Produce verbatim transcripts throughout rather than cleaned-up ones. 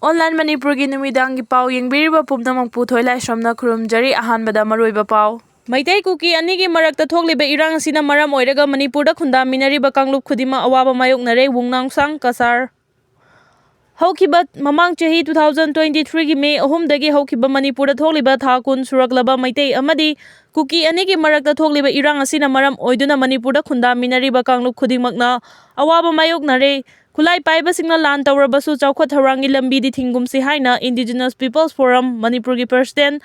Online ꯃꯅꯤꯄꯨꯔꯒꯤ ꯅꯨꯃꯤꯗꯥꯡꯒꯤ ꯄꯥꯎ ꯌꯦꯡꯕꯤꯔꯤꯕ ꯄꯨꯝꯅꯃꯛꯄꯨ ꯊꯣꯏꯂꯥꯏꯁ꯭ꯔꯝꯅ ꯈꯨꯔꯨꯝꯖꯔꯤ꯫ ꯑꯍꯥꯟꯕꯗ ꯃꯔꯨꯑꯣꯏꯕ ꯄꯥꯎ꯫ ꯃꯩꯇꯩ ꯀꯨꯀꯤ ꯑꯅꯤꯒꯤ ꯃꯔꯛꯇ ꯊꯣꯛꯂꯤꯕ ꯏꯔꯥꯡ ꯑꯁꯤꯅ ꯃꯔꯝ ꯑꯣꯏꯔꯒ ꯃꯅꯤꯄꯨꯔꯗ ꯈꯨꯟꯗꯥꯃꯤꯟꯅꯔꯤꯕ ꯀꯥꯡꯂꯨꯞ ꯈꯨꯗꯤꯡꯃꯛ ꯑꯋꯥꯕ ꯃꯥꯌꯣꯛꯅꯔꯦ, ꯋꯨꯡꯅꯥꯡꯁꯥꯡ ꯀꯁꯥꯔ꯫ ꯍꯧꯈꯤꯕ ꯃꯃꯥꯡ ꯆꯍꯤ two thousand twenty three ꯒꯤ May ꯑꯍꯨꯝꯗꯒꯤ ꯍꯧꯈꯤꯕ ꯃꯅꯤꯄꯨꯔꯗ ꯊꯣꯛꯂꯤꯕ ꯊꯥ ꯀꯨꯟ ꯁꯨꯔꯛꯂꯕ ꯃꯩꯇꯩ ꯑꯃꯗꯤ ꯀꯨꯀꯤ ꯑꯅꯤꯒꯤ ꯃꯔꯛꯇ ꯊꯣꯛꯂꯤꯕ ꯏꯔꯥꯡ ꯑꯁꯤꯅ ꯃꯔꯝ ꯑꯣꯏꯗꯨꯅ ꯃꯅꯤꯄꯨꯔꯗ ꯈꯨꯟꯗꯥꯃꯤꯟꯅꯔꯤꯕ ꯀꯥꯡꯂꯨꯞ ꯈꯨꯗꯤꯡꯃꯛꯅ ꯑꯋꯥꯕ ꯃꯥꯌꯣꯛꯅꯔꯦ꯫ ꯈꯨꯠꯂꯥꯏ ꯄꯥꯏꯕꯁꯤꯡꯅ ꯂꯥꯟ ꯇꯧꯔꯕꯁꯨ ꯆꯥꯎꯈꯠ ꯊꯧꯔꯥꯡꯒꯤ ꯂꯝꯕꯤꯗꯤ ꯊꯤꯡꯒꯨꯝꯁꯤ ꯍꯥꯏꯅ Indigenous People's Forum ꯃꯅꯤꯄꯨꯔꯒꯤ president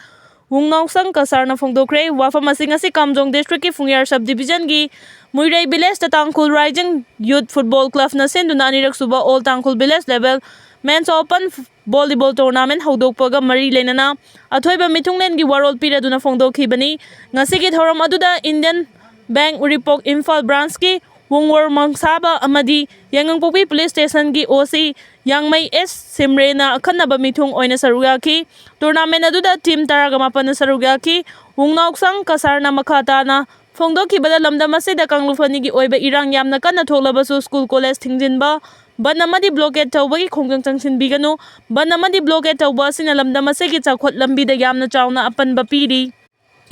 ꯋꯨꯡꯅꯥꯎꯁꯪ ꯀꯁꯥꯔꯅ ꯐꯣꯡꯗꯣꯛꯈ꯭ꯔꯦ꯫ ꯋꯥꯐꯝ ꯑꯁꯤ ꯉꯁꯤ ꯀꯥꯝꯖꯣꯡ district ꯀꯤ ꯐꯨꯡꯌꯥꯔ sub division ꯒꯤ ꯃꯨꯏꯔꯩ village ꯇ ꯇꯥꯡꯈꯨꯜ Rising Youth Football Club ꯅ ꯁꯤꯟꯗꯨꯅ ꯑꯅꯤꯔꯛ ꯁꯨꯕ All Tangkhul Village Level Men's Open Volleyball Tournament ꯍꯧꯗꯣꯛꯄꯒ ꯃꯔꯤ ꯂꯩꯅꯅ ꯑꯊꯣꯏꯕ ꯃꯤꯊꯨꯡꯂꯦꯟꯒꯤ ꯋꯥꯔꯣꯜ ꯄꯤꯔꯗꯨꯅ ꯐꯣꯡꯗꯣꯛꯈꯤꯕꯅꯤ꯫ ꯉꯁꯤꯒꯤ ꯊꯧꯔꯝ ꯑꯗꯨꯗ Indian Bank ꯎꯔꯤꯄꯣꯛ ꯏꯝꯐꯥꯜ branch ꯀꯤ ꯋꯨꯡꯋꯣꯔ ꯃꯪꯁꯥꯕ ꯑꯃꯗꯤ ꯌꯥꯏꯉꯪꯄꯣꯛꯄꯤ police station ꯒꯤ O C ꯌꯥꯡꯃꯩ S ꯁꯤꯝꯔꯦꯅ ꯑꯈꯟꯅꯕ ꯃꯤꯊꯨꯡ ꯑꯣꯏꯅ ꯁꯔꯨꯛ ꯌꯥꯈꯤ꯫ Tournament ꯑꯗꯨꯗ team ꯇꯔꯥꯒ ꯃꯥꯄꯟꯅ ꯁꯔꯨꯛ ꯌꯥꯈꯤ꯫ ꯋꯨꯡꯅꯥꯎꯁꯥꯡ ꯀꯁꯥꯔꯅ ꯃꯈꯥ ꯇꯥꯅ ꯐꯣꯡꯗꯣꯛꯈꯤꯕꯗ, ꯂꯝꯗꯝ ꯑꯁꯤꯗ ꯀꯥꯡꯂꯨꯞ ꯑꯅꯤꯒꯤ ꯑꯣꯏꯕ ꯏꯔꯥꯡ ꯌꯥꯝꯅ ꯀꯟꯅ ꯊꯣꯛꯂꯕꯁꯨ school college ꯊꯤꯡꯖꯤꯟꯕ, ꯕꯟ ꯑꯃꯗꯤ blockade ꯇꯧꯕꯒꯤ ꯈꯣꯡꯖꯪ ꯆꯪꯁꯤꯟꯕꯤꯒꯅꯨ꯫ ꯕꯟ ꯑꯃꯗꯤ blockade ꯇꯧꯕ ꯑꯁꯤꯅ ꯂꯝꯗꯝ ꯑꯁꯤꯒꯤ ꯆꯥꯎꯈꯠ ꯂꯝꯕꯤꯗ ꯌꯥꯝꯅ ꯆꯥꯎꯅ ꯑꯄꯟꯕ ꯄꯤꯔꯤ꯫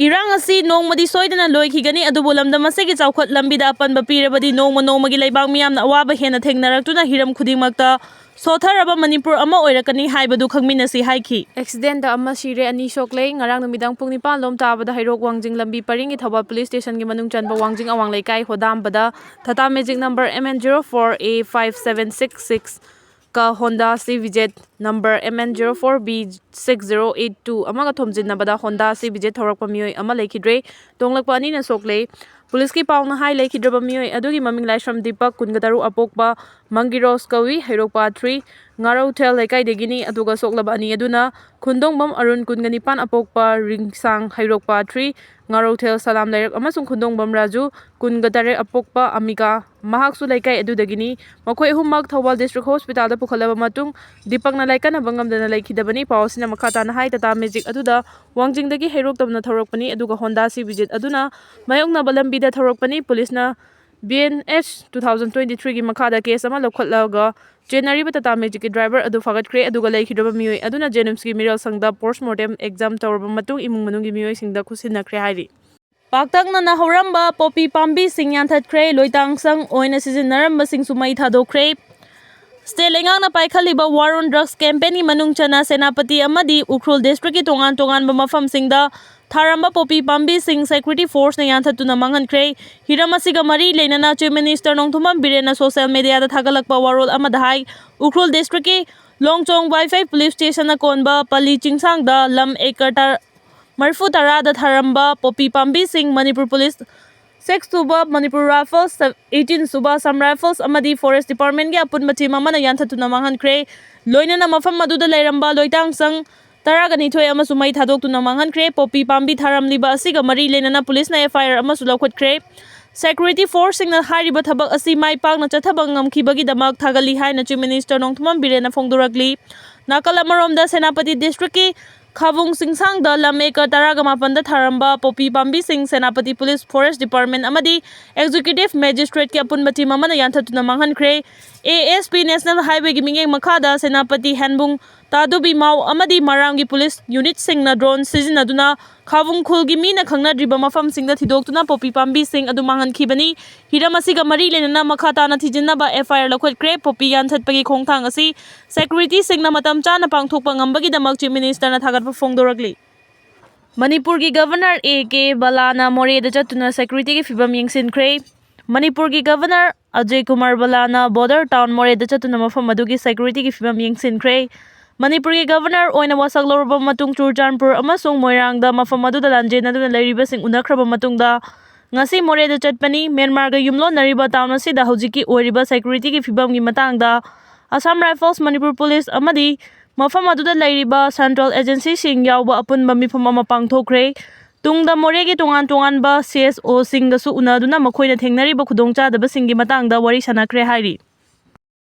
ꯏꯔꯥꯡ ꯑꯁꯤ ꯅꯣꯡꯃꯗꯤ ꯁꯣꯏꯗꯅ ꯂꯣꯏꯈꯤꯒꯅꯤ, ꯑꯗꯨꯕꯨ ꯂꯝꯗꯝ ꯑꯁꯤꯒꯤ ꯆꯥꯎꯈꯠ ꯂꯝꯕꯤꯗ ꯑꯄꯟꯕ ꯄꯤꯔꯕꯗꯤ ꯅꯣꯡꯃ ꯅꯣꯡꯃꯒꯤ ꯂꯩꯕꯥꯛ ꯃꯤꯌꯥꯝꯅ ꯑꯋꯥꯕ ꯍꯦꯟꯅ ꯊꯦꯡꯅꯔꯛꯇꯨꯅ ꯍꯤꯔꯝ ꯈꯨꯗꯤꯡꯃꯛꯇ ꯁꯣꯠꯊꯔꯕ ꯃꯅꯤꯄꯨꯔ ꯑꯃ ꯑꯣꯏꯔꯛꯀꯅꯤ ꯍꯥꯏꯕꯗꯨ ꯈꯪꯃꯤꯟꯅꯁꯤ ꯍꯥꯏꯈꯤ꯫ Accident ꯗ ꯑꯃ ꯁꯤꯔꯦ, ꯑꯅꯤ ꯁꯣꯛꯂꯦ꯫ ꯉꯔꯥꯡ ꯅꯨꯃꯤꯗꯥꯡ ꯄꯨꯡ ꯅꯤꯄꯥꯟ ꯂꯣꯝ ꯇꯥꯕꯗ ꯍꯩꯔꯣꯛ ꯋꯥꯡꯖꯤꯡ ꯂꯝꯕꯤ ꯄꯔꯤꯡꯒꯤ ꯊꯧꯕꯥꯜ police station ꯒꯤ ꯃꯅꯨꯡ ꯆꯟꯕ ꯋꯥꯡꯖꯤꯡ ꯑꯋꯥꯡ ꯂꯩꯀꯥꯏ ꯍꯣꯗꯥꯝꯕꯗ Tata Magic number M N zero four A five seven six six ꯀ Honda Civic number M N zero four B six zero eight two ꯑꯃꯒ ꯊꯣꯝꯖꯤꯟꯅꯕꯗ Honda Civic ꯊꯧꯔꯛꯄ ꯃꯤꯑꯣꯏ ꯑꯃ ꯂꯩꯈꯤꯗ꯭ꯔꯦ꯫ ꯇꯣꯡꯂꯛꯄ ꯑꯅꯤꯅ ꯁꯣꯛꯂꯦ꯫ Police ꯀꯤ ꯄꯥꯎꯅ ꯍꯥꯏ, ꯂꯩꯈꯤꯗ꯭ꯔꯕ ꯃꯤꯑꯣꯏ ꯑꯗꯨꯒꯤ ꯃꯃꯤꯡ ꯂꯥꯏꯁ꯭ꯔꯝ ꯗꯤꯄꯛ, ꯀꯨꯟꯒ ꯇꯔꯨꯛ, ꯑꯄꯣꯛꯄ ꯃꯪꯒꯤꯔꯣꯁ ꯀꯧꯏ, ꯍꯩꯔꯣꯛꯄ three, ꯉꯥꯔꯧꯊꯦꯜ ꯂꯩꯀꯥꯏꯗꯒꯤꯅꯤ꯫ ꯑꯗꯨꯒ ꯁꯣꯛꯂꯕ ꯑꯅꯤ ꯑꯗꯨꯅ ꯈꯨꯟꯗꯣꯡꯕꯝ ꯑꯔꯨꯟ, ꯀꯨꯟꯒ ꯅꯤꯄꯥꯟ, ꯑꯄꯣꯛꯄ ꯔꯤꯡꯁꯥꯡ, ꯍꯩꯔꯣꯛꯄ three, ꯉꯥꯔꯧꯊꯦꯜ ꯁꯂꯥꯝ ꯂꯩꯔꯛ ꯑꯃꯁꯨꯡ ꯈꯨꯟꯗꯣꯡꯕꯝ ꯔꯥꯖꯨ, ꯀꯨꯟꯒ ꯇꯔꯦꯠ, ꯑꯄꯣꯛꯄ ꯑꯃꯤꯀꯥ, ꯃꯍꯥꯛꯁꯨ ꯂꯩꯀꯥꯏ ꯑꯗꯨꯗꯒꯤꯅꯤ꯫ ꯃꯈꯣꯏ ꯑꯍꯨꯝꯃꯛ ꯊꯧꯕꯥꯜ district hospital ꯗ ꯄꯨꯈꯠꯂꯕ ꯃꯇꯨꯡ ꯗꯤꯄꯛꯅ ꯂꯥꯏꯀꯠꯅꯕ ꯉꯝꯗꯅ ꯂꯩꯈꯤꯗꯕꯅꯤ꯫ ꯄꯥꯎ ꯑꯁꯤꯅ ꯃꯈꯥ ꯇꯥꯅ ꯍꯥꯏ, Tata Magic ꯑꯗꯨꯗ ꯋꯥꯡꯖꯤꯡꯗꯒꯤ ꯍꯩꯔꯣꯛ ꯇꯝꯅ ꯊꯧꯔꯛꯄꯅꯤ, ꯑꯗꯨꯒ Honda Civic ꯑꯗꯨꯅ ꯃꯥꯌꯣꯛꯅꯕ ꯂꯝꯕꯤꯗ ꯊꯧꯔꯛꯄꯅꯤ꯫ Police ꯅ B N S two thousand twenty-threeꯒꯤ ꯃꯈꯥꯗ ꯀꯦꯁ ꯑꯃ ꯂꯧꯈꯠꯂꯒ ꯆꯦꯟꯅꯔꯤꯕ ꯇꯥꯇꯥ ꯃꯦꯖꯤꯛꯀꯤ ꯗ꯭ꯔꯥꯏꯚꯔ ꯑꯗꯨ ꯐꯥꯒꯠꯈ꯭ꯔꯦ, ꯑꯗꯨꯒ ꯂꯩꯈꯤꯗ꯭ꯔꯕ ꯃꯤꯑꯣꯏ ꯑꯗꯨꯅ JNIMSꯀꯤ ꯃꯤꯔꯣꯜ ꯁꯪꯗ ꯄꯣꯁꯃꯣꯔꯇꯦꯝ ꯑꯦꯛꯖꯥꯝ ꯇꯧꯔꯕ ꯃꯇꯨꯡ ꯏꯃꯨꯡ ꯃꯅꯨꯡꯒꯤ ꯃꯤꯑꯣꯏꯁꯤꯡꯗ ꯈꯨꯠꯁꯤꯟꯅꯈ꯭ꯔꯦ ꯍꯥꯏꯔꯤ꯫ ꯄꯥꯛꯇꯛꯅꯅ ꯍꯧꯔꯝꯕ ꯄꯣꯄꯤ ꯄꯥꯝꯕꯤꯁꯤꯡ ꯌꯥꯟꯊꯠꯈ꯭ꯔꯦ, ꯂꯣꯏꯇꯥꯡꯁꯪ ꯑꯣꯏꯅ ꯁꯤꯖꯤꯟꯅꯔꯝꯕꯁꯤꯡꯁꯨ ꯃꯩ ꯊꯥꯗꯣꯛꯈ꯭ꯔꯦ꯫ ꯁ꯭ꯇꯦꯠ ꯂꯩꯉꯥꯛꯅ ꯄꯥꯏꯈꯠꯂꯤꯕ War on Drugs campaignꯒꯤ ꯃꯅꯨꯡ ꯆꯟꯅ ꯁꯦꯅꯥꯄꯇꯤ ꯑꯃꯗꯤ ꯎꯈ꯭ꯔꯨꯜ districtꯀꯤ ꯇꯣꯉꯥꯟ ꯇꯣꯉꯥꯟꯕ ꯃꯐꯝꯁꯤꯡꯗ ꯊꯥꯔꯝꯕ ꯄꯣꯄꯤ ꯄꯥꯝꯕꯤꯁꯤꯡ security forceꯅ ꯌꯥꯟꯊꯠꯇꯨꯅ ꯃꯥꯡꯍꯟꯈ꯭ꯔꯦ꯫ ꯍꯤꯔꯝ ꯑꯁꯤꯒ ꯃꯔꯤ ꯂꯩꯅꯅ Chief Minister ꯅꯣꯡꯊꯣꯝꯕꯝ ꯕꯤꯔꯦꯟꯅ social mediaꯗ ꯊꯥꯒꯠꯂꯛꯄ ꯋꯥꯔꯣꯜ ꯑꯃꯗ ꯍꯥꯏ, ꯎꯈ꯭ꯔꯨꯜ districtꯀꯤ ꯂꯣꯡꯆꯣꯡ ꯋꯥꯏꯐꯩ police stationꯅ ꯀꯣꯟꯕ ꯄꯜꯂꯤ ꯆꯤꯡꯁꯥꯡꯗ ꯂꯝ acre ꯇꯔꯥ ꯃꯔꯤꯐꯨ ꯇꯔꯥꯗ ꯊꯥꯔꯝꯕ ꯄꯣꯄꯤ ꯄꯥꯝꯕꯤꯁꯤꯡ ꯃꯅꯤꯄꯨꯔ police six ꯁꯨꯕ, ꯃꯅꯤꯄꯨꯔ Rifles eighteen ꯁꯨꯕ, Assam Rifles ꯑꯃꯗꯤ Forest Departmentꯀꯤ ꯑꯄꯨꯟꯕ team ꯑꯃꯅ ꯌꯥꯟꯊꯠꯇꯨꯅ ꯃꯥꯡꯍꯟꯈ꯭ꯔꯦ꯫ ꯂꯣꯏꯅꯅ ꯃꯐꯝ ꯑꯗꯨꯗ ꯂꯩꯔꯝꯕ ꯂꯣꯏꯇꯥꯡꯁꯪ ꯇꯔꯥꯒ ꯅꯤꯊꯣꯏ ꯑꯃꯁꯨ ꯃꯩ ꯊꯥꯗꯣꯛꯇꯨꯅ ꯃꯥꯡꯍꯟꯈ꯭ꯔꯦ꯫ ꯄꯣꯄꯤ ꯄꯥꯝꯕꯤ ꯊꯥꯔꯝꯂꯤꯕ ꯑꯁꯤꯒ ꯃꯔꯤ ꯂꯩꯅꯅ policeꯅ F I R ꯑꯃꯁꯨ ꯂꯧꯈꯠꯈ꯭ꯔꯦ꯫ Security forceꯁꯤꯡꯅ ꯍꯥꯏꯔꯤꯕ ꯊꯕꯛ ꯑꯁꯤ ꯃꯥꯏ ꯄꯥꯛꯅ ꯆꯠꯊꯕ ꯉꯝꯈꯤꯕꯒꯤꯗꯃꯛ ꯊꯥꯒꯠꯂꯤ ꯍꯥꯏꯅ Chief Minister ꯅꯣꯡꯊꯣꯝꯕꯝ ꯕꯤꯔꯦꯟꯅ ꯐꯣꯡꯗꯣꯔꯛꯂꯤ꯫ ꯅꯥꯀꯜ ꯑꯃꯔꯣꯝꯗ ꯁꯦꯅꯥꯄꯇꯤ districtꯀꯤ ꯈꯥꯕꯨꯡ ꯆꯤꯡꯁꯥꯡꯗ ꯂꯝ acre ꯇꯔꯥꯒ ꯃꯥꯄꯟꯗ ꯊꯥꯔꯝꯕ ꯄꯣꯄꯤ ꯄꯥꯝꯕꯤꯁꯤꯡ ꯁꯦꯅꯥꯄꯇꯤ police, Forest Department ꯑꯃꯗꯤ Executive Magistrateꯀꯤ ꯑꯄꯨꯟꯕ team ꯑꯃꯅ ꯌꯥꯟꯊꯠꯇꯨꯅ ꯃꯥꯡꯍꯟꯈ꯭ꯔꯦ꯫ A S P National Highwayꯒꯤ ꯃꯤꯠꯌꯦꯡ ꯃꯈꯥꯗ ꯁꯦꯅꯥꯄꯇꯤ, ꯍꯦꯟꯕꯨꯡ, ꯇꯥꯗꯨꯕꯤ ꯃꯥꯎ ꯑꯃꯗꯤ ꯃꯔꯥꯝꯒꯤ police unitꯁꯤꯡꯅ drone ꯁꯤꯖꯤꯟꯅꯗꯨꯅ ꯈꯥꯕꯨꯡ ꯈꯨꯜꯒꯤ ꯃꯤꯅ ꯈꯪꯅꯗ꯭ꯔꯤꯕ ꯃꯐꯝꯁꯤꯡꯗ ꯊꯤꯗꯣꯛꯇꯨꯅ ꯄꯣꯄꯤ ꯄꯥꯝꯕꯤꯁꯤꯡ ꯑꯗꯨ ꯃꯥꯡꯍꯟꯈꯤꯕꯅꯤ꯫ ꯍꯤꯔꯝ ꯑꯁꯤꯒ ꯃꯔꯤ ꯂꯩꯅꯅ ꯃꯈꯥ ꯇꯥꯅ ꯊꯤꯖꯤꯟꯅꯕ F I R ꯂꯧꯈꯠꯈ꯭ꯔꯦ꯫ ꯄꯣꯄꯤ ꯌꯥꯟꯊꯠꯄꯒꯤ ꯈꯣꯡꯊꯥꯡ ꯑꯁꯤ securityꯁꯤꯡꯅ ꯃꯇꯝ ꯆꯥꯅ ꯄꯥꯡꯊꯣꯛꯄ ꯉꯝꯕꯒꯤꯗꯃꯛ Chief Ministerꯅ ꯊꯥꯒꯠꯄ ꯐꯣꯡꯗꯣꯔꯛꯂꯤ꯫ ꯃꯅꯤꯄꯨꯔꯒꯤ Governor A K ꯕꯂꯥꯅ ꯃꯣꯔꯦꯗ ꯆꯠꯇꯨꯅ securityꯒꯤ ꯐꯤꯕꯝ ꯌꯦꯡꯁꯤꯟꯈ꯭ꯔꯦ꯫ ꯃꯅꯤꯄꯨꯔꯒꯤ Governor Ajay Kumar ꯕꯂꯥꯅ border town ꯃꯣꯔꯦꯗ ꯆꯠꯇꯨꯅ ꯃꯐꯝ ꯑꯗꯨꯒꯤ securityꯒꯤ ꯐꯤꯕꯝ ꯌꯦꯡꯁꯤꯟꯈ꯭ꯔꯦ꯫ ꯃꯅꯤꯄꯨꯔꯒꯤ Governor ꯑꯣꯏꯅ ꯋꯥꯁꯛ ꯂꯧꯔꯕ ꯃꯇꯨꯡ ꯆꯨꯔꯆꯥꯟꯄꯨꯔ ꯑꯃꯁꯨꯡ ꯃꯣꯏꯔꯥꯡꯗ ꯃꯐꯝ ꯑꯗꯨꯗ ꯂꯥꯟꯖꯦꯟꯅꯗꯨꯅ ꯂꯩꯔꯤꯕꯁꯤꯡ ꯎꯅꯈ꯭ꯔꯕ ꯃꯇꯨꯡꯗ ꯉꯁꯤ ꯃꯣꯔꯦꯗ ꯆꯠꯄꯅꯤ꯫ ꯃ꯭ꯌꯥꯟꯃꯥꯔꯒ ꯌꯨꯝꯂꯣꯟꯅꯔꯤꯕ town ꯑꯁꯤꯗ ꯍꯧꯖꯤꯛꯀꯤ ꯑꯣꯏꯔꯤꯕ securityꯒꯤ ꯐꯤꯕꯝꯒꯤ ꯃꯇꯥꯡꯗ Assam Rifles, Manipur Police ꯑꯃꯗꯤ ꯃꯐꯝ ꯑꯗꯨꯗ ꯂꯩꯔꯤꯕ central agencyꯁꯤꯡ ꯌꯥꯎꯕ ꯑꯄꯨꯟꯕ ꯃꯤꯐꯝ ꯑꯃ ꯄꯥꯡꯊꯣꯛꯈ꯭ꯔꯦ꯫ ꯇꯨꯡꯗ ꯃꯣꯔꯦꯒꯤ ꯇꯣꯉꯥꯟ ꯇꯣꯉꯥꯟꯕ C S Oꯁꯤꯡꯒꯁꯨ ꯎꯅꯗꯨꯅ ꯃꯈꯣꯏꯅ ꯊꯦꯡꯅꯔꯤꯕ ꯈꯨꯗꯣꯡꯆꯥꯗꯕꯁꯤꯡꯒꯤ ꯃꯇꯥꯡꯗ ꯋꯥꯔꯤ ꯁꯥꯟꯅꯈ꯭ꯔꯦ ꯍꯥꯏꯔꯤ꯫